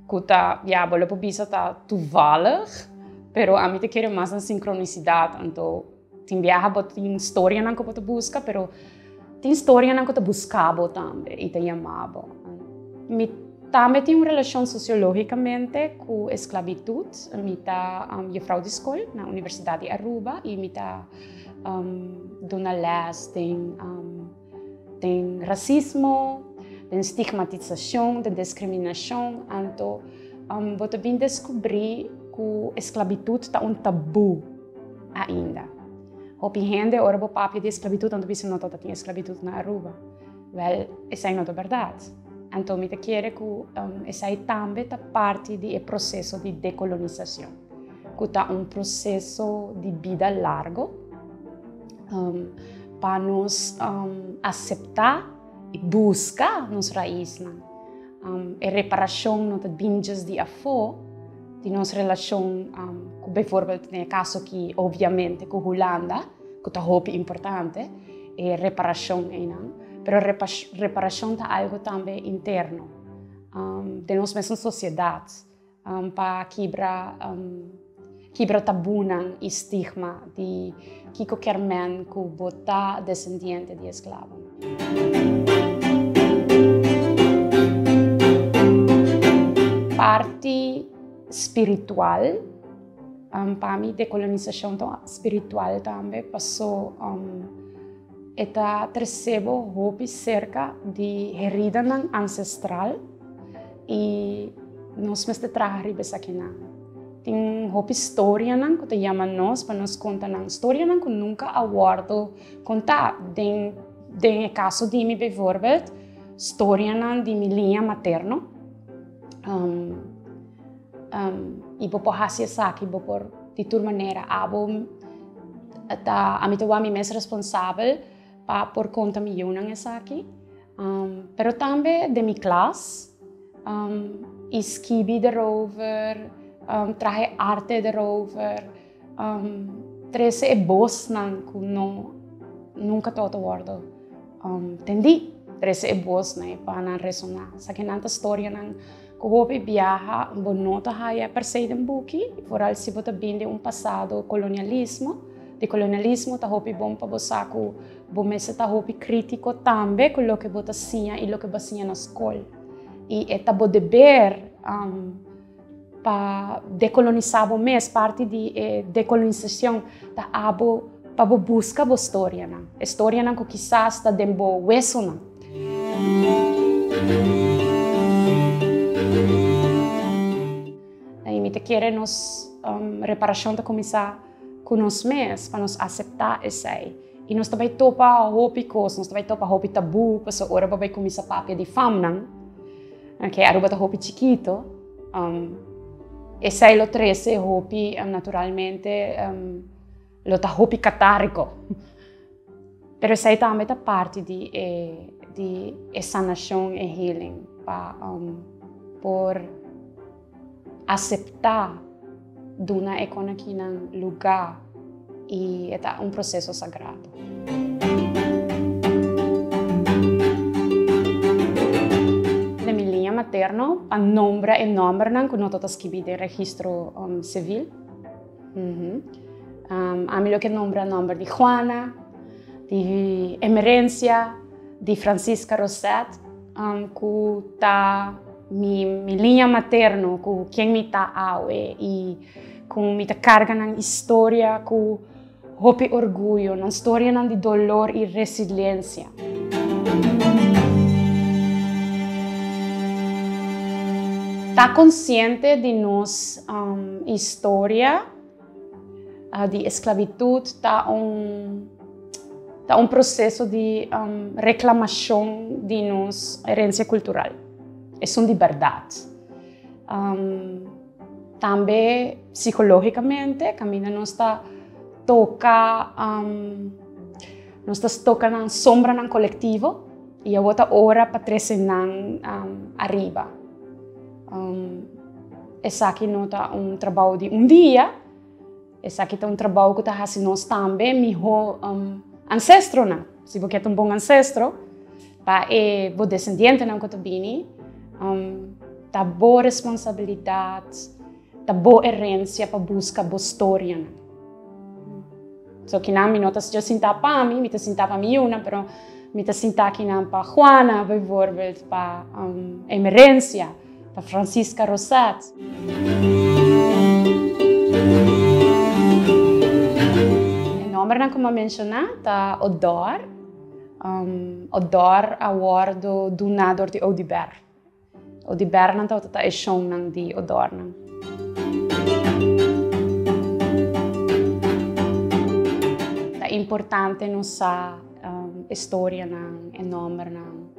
Ku ta, ya, bo lo por bisa ta toevallig, pero ami ta kere mas den sinkronisidat, anto tin biaha bo tin storianan ku bo ta buska, pero tin storianan ku ta buska bo tambe i ta yama bo. Mi tambe tin un relashon sosiológikamente ku esklabitut. Mi ta jufrou di skol na Universidat di Aruba i mi ta duna lès den den rasismo, den stigmatisashon, den diskriminashon. Anto bo ta bin deskubrí ku esklabitut ta un tabú ainda. Hopi hende ora bo papia di esklabitut nan ta bisa no tabata tin esklabitut na Aruba. Wèl, esei no ta bèrdat. Anto mi ta kere ku esei tambe ta parti di e proseso di dekolonisashon, ku ta un proseso di bida largo pa nos aseptá i buska nos raisnan. E reparashon no ta bin djis di afó di nos relashon ku bijvoorbeeld den e kaso aki obviamente ku Hulanda, ku ta hopi importante, e reparashon einan. Pero reparashon ta algu tambe interno den nos mesun sosiedat pa kibra kibra tabunan i stigma di kiko kier men ku bo ta desendiente di esklabonan. Parti spiritual, pa mi dekolonisashon ta spiritual tambe paso e ta trese bo hopi serka di heridanan ansestral i nos mester traha riba esakinan. Tin hopi storianan ku ta yama nos pa nos konta nan, storianan ku nunka a wòrdu kontá. Den den e kaso di mi bijvoorbeeld, storianan di mi liña materno. I bo por hasi esaki, bo por di tur manera abo ta ami ta wak mi mes responsabel pa por konta mi yunan esaki. Pero tambe den mi klas i skibi derover, traha e arte derover, trese e bosnan ku no nunka tabata wòrdu tendí, trese e bosnan pa nan resoná. Esakinan ta storianan ku hopi biaha bo no ta haya per se den buki, foral si bo ta bin di un pasado kolonialismo. Di kolonialismo ta hopi bon pa bo sa ku Bo mester ta hopi krítiko tambe ku loke bo ta siña i loke bo a siña na skol. I e ta bo deber pa dekolonisá bo mes. Parti di e dekolonisashon ta abo pa bo buska bo storianan, e storianan ku kisas ta den bo wesonan. I mi ta kere nos reparashon ta kuminsá ku nos mes, pa nos aseptá esei. I nos ta bai topa hopi kos, nos ta bai topa hopi tabú, pasobra ora bo bai kuminsá papia di famnan, oke, Aruba ta hopi chikito, esei lo trese hopi, naturalmente, lo ta hopi katáriko. Pero esei tambe ta parti di e di e sanashon, e healing, pa por aseptá duna e konakinan lugá i e ta un proseso sagrado. Den mi liña materno pa nombra e nòmbernan ku no ta ta skibí den registro sivil. Ami lo ke nombra nòmber di Juana, di Emerencia, di Francisca Rosset, ku ta mi mi liña materno, ku ken mi ta awe i ku mi ta karga nan historia ku hopi orguyo, nan storianan di dolor i resiliensia. Ta konsiente di nos historia di esklabitut ta un ta un proseso di reklamashon di nos herensia kultural, esun di bèrdat. Tambe psicologicamente caminda nos ta toca nos ta toca nan sombranan colectivo y awor ta ora pa trece nan ariba. Esaki no ta un trabou di un dia, esaki ta un trabou ku ta hasi nos tambe mihó ancestronan. Si bo ke ta un bon ancestro pa e bo desendientenan ku ta bini, ta bo responsabilidat, ta bo herensia pa buska bo storianan. So kinan mi no ta dje sinta pa mi, mi ta sinta pa mi yunan, pero mi ta sinta kinan pa Juana bijvoorbeeld, pa Emerencia, pa Francisca Rosat. E nombernan ku mi a menshoná ta Odor. Odor a wòrdu duná dor di Oduber. Odibernan tabata ta e shonnan di odornan. Ta importante nos sa e storianan, e nombernan.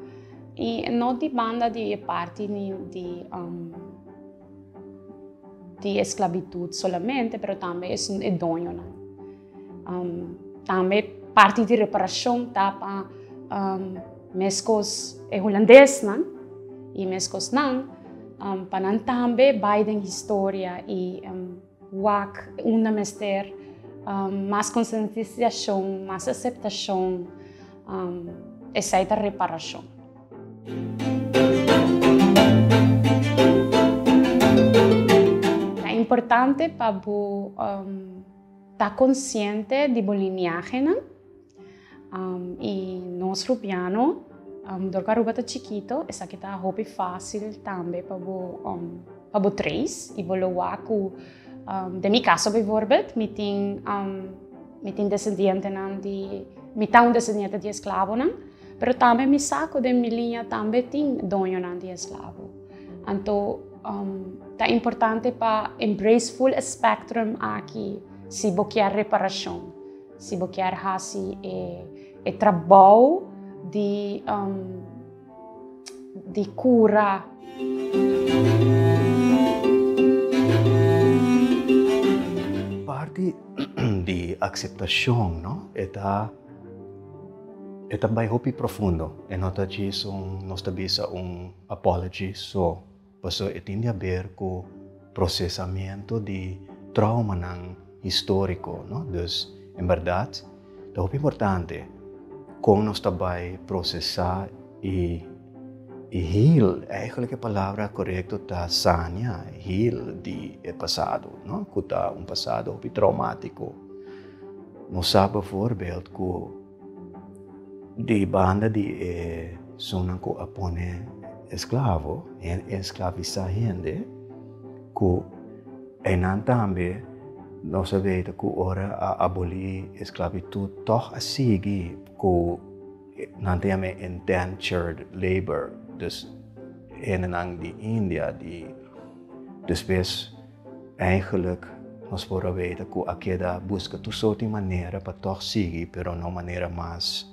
I no di banda di e parti ni di di esclavitud solamente, pero tambe esun e doñonan. Tambe parti di reparashon ta pa meskos e hulandesnan i meskos nan pa nan tambe bai den historia i wak unda mester mas konsientisashon, mas aseptashon, esei ta reparashon. Ta importante pa bo Ta konsiente di bo liniahenan i nos rubiano dor ku Aruba ta chikito esaki ta hopi fásil tambe pa bo pa bo trace i bo lo wak ku den mi kaso bijvoorbeeld mi tin mi tin desendientenan di mi ta un desendiente di esklabonan pero tambe mi sa ku den mi liña tambe tin doñonan di esklabo. Anto ta importante pa embrace full e spectrum aki si bo kier reparacion, si bo kier haci e trabou di di cura. Parti di aceptacion no e ta. E ta bai hopi profundo, e no ta djis un, nos ta bisa un apology so, pasobra e tin di haber ku prosesamentu di traumanan históriko, no? Dus, en bèrdat, ta hopi importante kon nos ta bai prosesá i i heal, eigenlijk e palabra korekto ta sania, heal di e pasado, no? Ku ta un pasado hopi traumátiko. Nos sa bijvoorbeeld ku di banda di e esunnan ku a pone esklavo, esklavisá hende, ku einan tambe nos a weten ku ora a abolí esklabitut tòg a sigui ku nan ta yama indentured labor, dus hendenan di India, di despues. Eigenlijk nos por a weta ku a keda buska tur sorti manera pa tòg sigui pero na un manera mas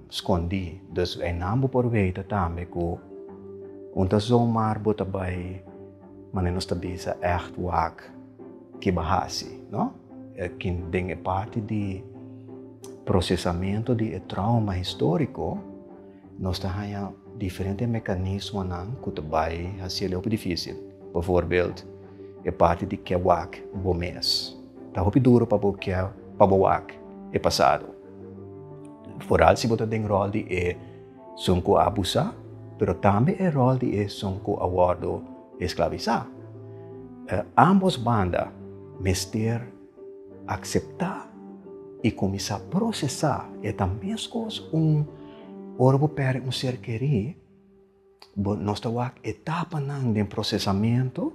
skondí. Dus einan bo por weta tambe ku un ta zomaar bo ta bai manera nos ta bisa ègt wak ke bo hasi, no? Kin den e parti di prosesamentu di e trauma históriko Nos ta haña diferente mekanismonan ku ta bai hasi el hopi difísil. Bijvoorbeeld, e parti di ke wak bo mes. Ta hopi duro pa bo ke pa bo wak e pasado. Foral si bo ta den ròl di e esun ku a abusá, pero tambe e ròl di e esun ku a wòrdu esklavisá. Ambos banda mester Akseptá i kuminsá prosesá e ta meskos un ora bo pèrdè un ser kerí, bo nos ta wak etapanan den prosesamentu,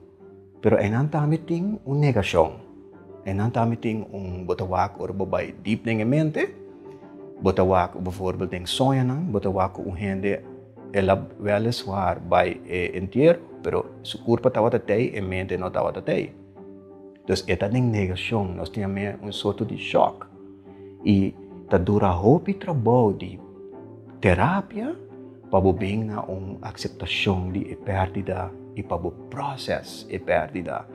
pero einan tambe tin un negashon. Einan tambe tin un bo ta wak ora bo bai dip den e mente, bo ta wak bijvoorbeeld den soñonan, bo ta wak ku un hende el a wèliswaar bai e entiero, pero su kurpa tabata tei, e mente no tabata tei. Dus e ta den negashon, nos tin amé un sorto di shòk. I ta dura hopi trabou di terapia pa bo bin na un akseptashon di e pèrdida i pa bo proses e pèrdida.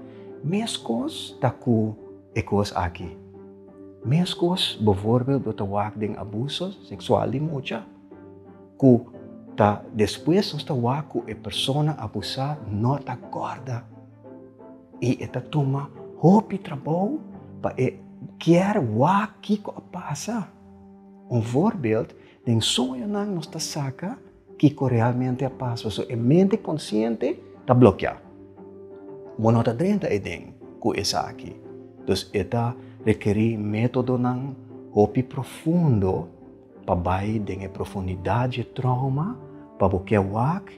Meskos ta ku e kos aki. Meskos bovoorbeeld bo ta wak den abuso seksual di mucha ku ta despues nos ta wak ku e persona abusá no ta kòrda. I e ta tuma hopi trabou pa e kier wak kiko a pasa. Un voorbeeld, den soñonan nos ta saka kiko realmente a pasa, pasobra e mente konsiente ta blokeá. Bo no ta drenta eden ku esaki. Dus e ta rekerí métodonan hopi profundo pa bai den e profundidat dje trauma pa bo ke wak,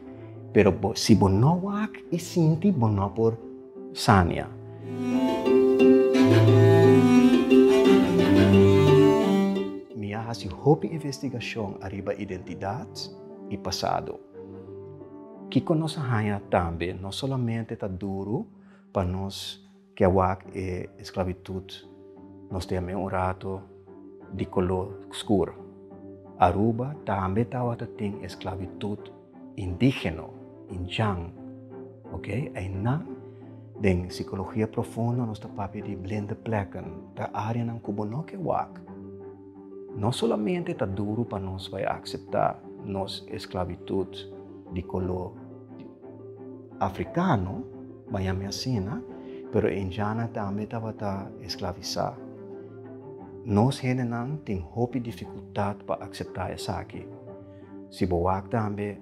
pero bo si bo no wak i sinti bo no por sania. Mi a hasi hopi investigashon ariba identidat i pasado. Kiko nos a haña tambe no solamente ta duru pa nos ke wak e esklabitut nos ta yam'é un rato di koló skur. Aruba tambe tabata tin esklabitut indígeno, indjan, ok. Einan den sikologia profundo nos ta papia di blinde plekken, ta áreanan ku bo no ke wak. No solamente ta duru pa nos bai akseptá nos esklabitut di koló afrikano, ban yam'é asina, pero e indiannan tambe tabata esklavisá. Nos hendenan tin hopi difikultat pa akseptá esaki. Si bo wak tambe,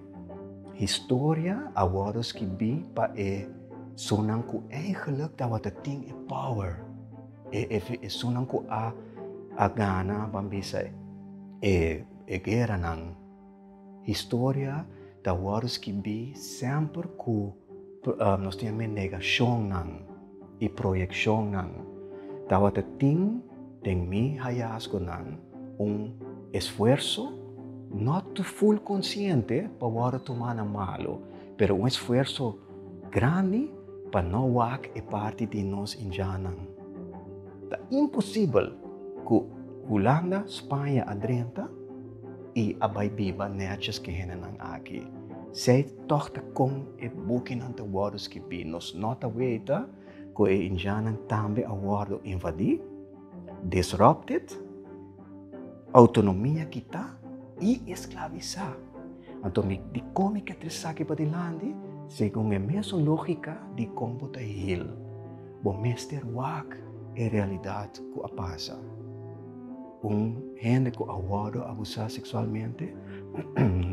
historia a wòrdu skibí pa e esunnan ku eigenlik tabata tin e power, e esunnan ku a a gana, ban bisa, e e gueranan. Historia ta wòrdu skibí semper ku nos tin e negashonnan i proyekshonnan. Tabata tin den mi hayasgonan un esfuerso, no ta ful konsiente pa wòrdu tumá na malu, pero un esfuerso grandi pa no wak e parti di nos indjannan. Ta imposibel ku Hulanda, Spaña a drenta i a bai biba nètjes ku e hendenan aki. Sei tòg ta kon e bukinan ta wòrdu skibí. Nos no ta weta ku e indjannan tambe a wòrdu invadí, disrupted, outonomia kitá i esklavisá. Anto mi dikon mi ke trese esaki padilanti? Segun e mesun lógika di kon bo ta hil. Bo mester wak e realidat ku a pasa. Un hende ku a wòrdu abusá seksualmente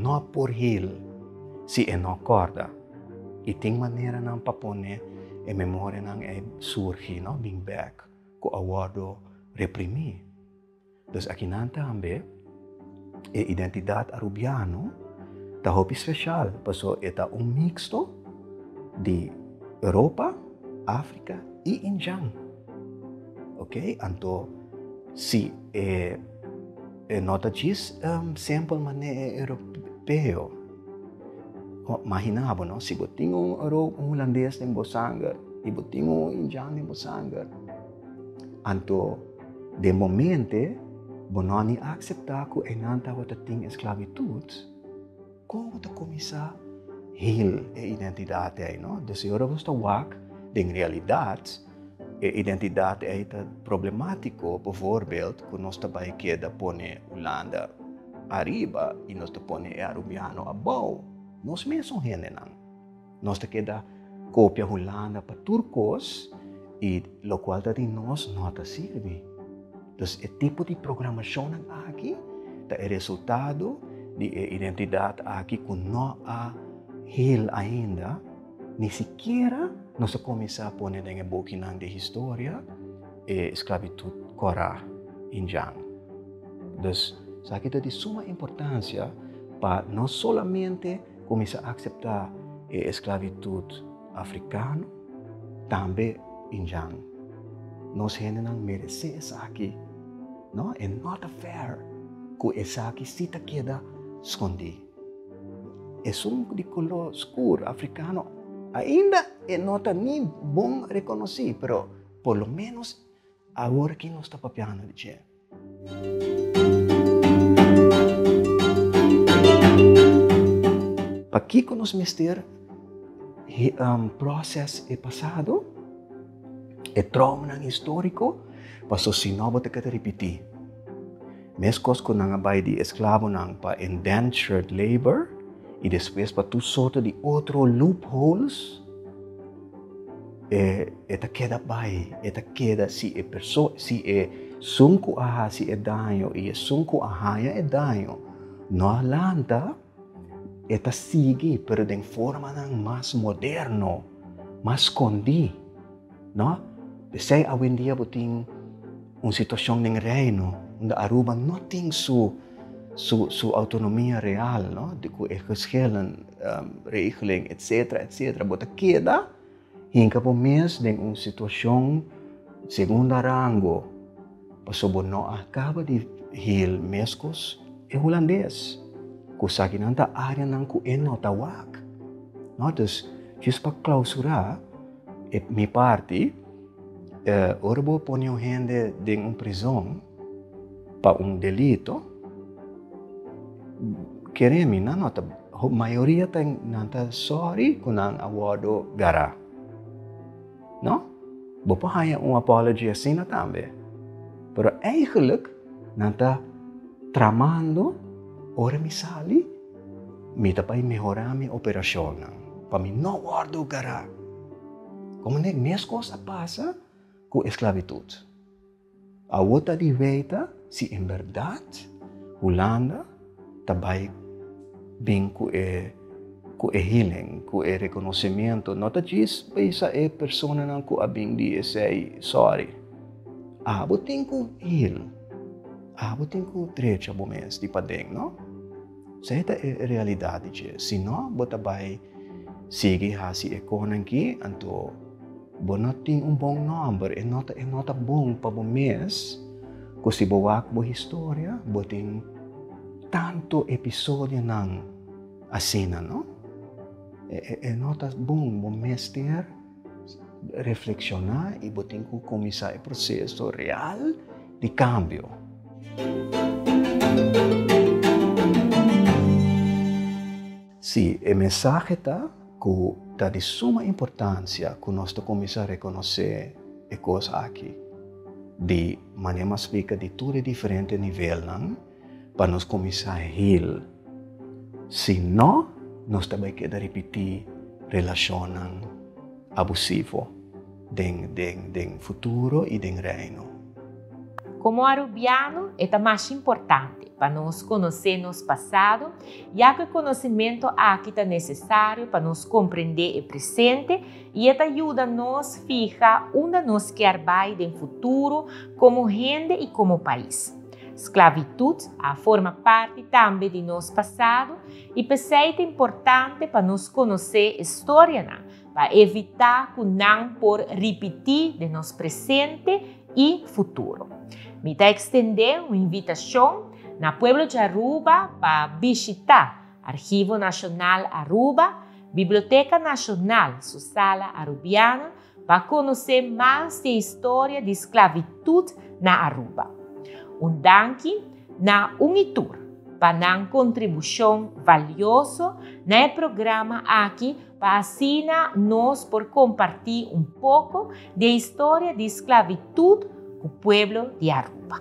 no por hil si e no kòrda. I tin maneranan pa pone e memorianan ei surgi, no, bin bèk, ku a wòrdu reprimí. Dus akinan tambe e identidat arubiano ta hopi speshal paso e ta un mixto di Europa, Afrika i Indjan. Ok, anto si e e no ta djis simpel manera e europeo. Imagina bo no, si bo tin un hulandes den bo sanger i bo tin un indjan den bo sanger, Anto den bo mente bo no a ni akseptá ku einan tabata tin esklabitut, kon bo ta kuminsá hil e identidat ei, no? Dus e ora bo ta wak den realidat e identidat ei ta problemátiko, bovoorbeeld ku nos ta bai keda pone Hulanda ariba i nos ta pone e arubiano abou, nos mesun hendenan. Nos ta keda kopia Hulanda pa tur kos i lokual ta di nos no ta sirbi. Dus e tipo di programashonnan aki ta e resultado di e identidat aki ku no a hel ainda, ni sikiera nos a kuminsá pone den e bukinan di historia e sklabitut kòrá indjan. Dus esaki ta di suma importansia pa no solamente Kuminsá akseptá e esklabitut afrikano, tambe indjan. Nos hendenan meresé esaki. No, e no ta fair ku esaki si ta keda skondí. Esun di koló skur afrikano ainda e no ta ni bon rekonosí, pero por lo ménos awor aki nos ta papiando di dje. Pakiko nos mester process e pasado, e traumanan historico? Paso si no bo ta keda ripiti. Mescos cu nan a bay di esclavonan pa indentured labor y despues pa tur sorto di otro loopholes. E e ta keda bai, e ta keda si e perso si e sun ku a hasi e daño i esun ku a haña e daño no a lanta, e ta sigui pero den formanan mas moderno, mas skondí, no? P'esei awendia bo tin un situashon den Reino unda Aruba no tin su su su outonomia real, no? Di ku e geschillen regeling etcetera etcetera. Bo ta keda hinka bo mes den un situashon segunda rango pasobra bo no a kaba di hil meskos e hulandes ku esakinan ta areanan ku e no ta wak. No, dus djis pa klausurá e mi parti, ora bo pone un hende den un prizon pa un delito, kere mi nan no ta, mayoria ta nan ta sòri ku nan a wòrdu gará. No? Bo por haña un apology asina tambe. Pero eigenlijk nan ta tramando ora mi sali, mi ta bai mehorá mi operashonnan pa mi no wòrdu gará. Komo nek meskos a pasa ku esklabitut. Awor ta di weta si en bèrdat Hulanda ta bai bin ku e ku e healing, ku e rekonosementu. No ta djis bisa e personanan ku a bin di esei sòri. Abo tin ku heal, abo tin ku drecha bo mes di paden, no? Esei ta e realidat di dje. Si no, bo ta bai sigui hasi e konan aki, anto bo no tin un bon nòmber. E no ta, e no ta bon pa bo mes ku si bo wak bo historia, bo tin tantu episodionan asina, no? E, e no ta bon. Bo mester reflekshoná i bo tin ku kuminsá e proseso real di kambio. Sí, e mensahe ta ku ta di suma importansia ku nos ta kuminsá rekonosé e kos aki di manera mas splika di tur e diferente nivelnan pa nos kuminsá hil. Si no, nos ta bai keda ripití relashonnan abusivo den den den futuro i den Reino. Komo Arubiano e ta masha importante pa nos konosé nos pasado, ya ku e konosementu aki ta nesesario pa nos komprendé e presente i e ta yuda nos fiha unda nos kier bai den futuro komo hende i komo pais. Sklavitut a forma parti tambe di nos pasado i p'esei ta importante pa nos konosé e storianan pa evitá ku nan por ripití den nos presente i futuro. Mi ta ekstendé un invitashon na pueblo di Aruba pa bishitá Archivo Nashonal Aruba, Biblioteka Nashonal su sala Arubiana pa konosé mas di e historia di sklavitut na Aruba. Un danki na un i tur pa nan kontribushon valioso na e programa aki pa asina nos por kompartí un poko di e historia di sklavitut ku pueblo di Aruba.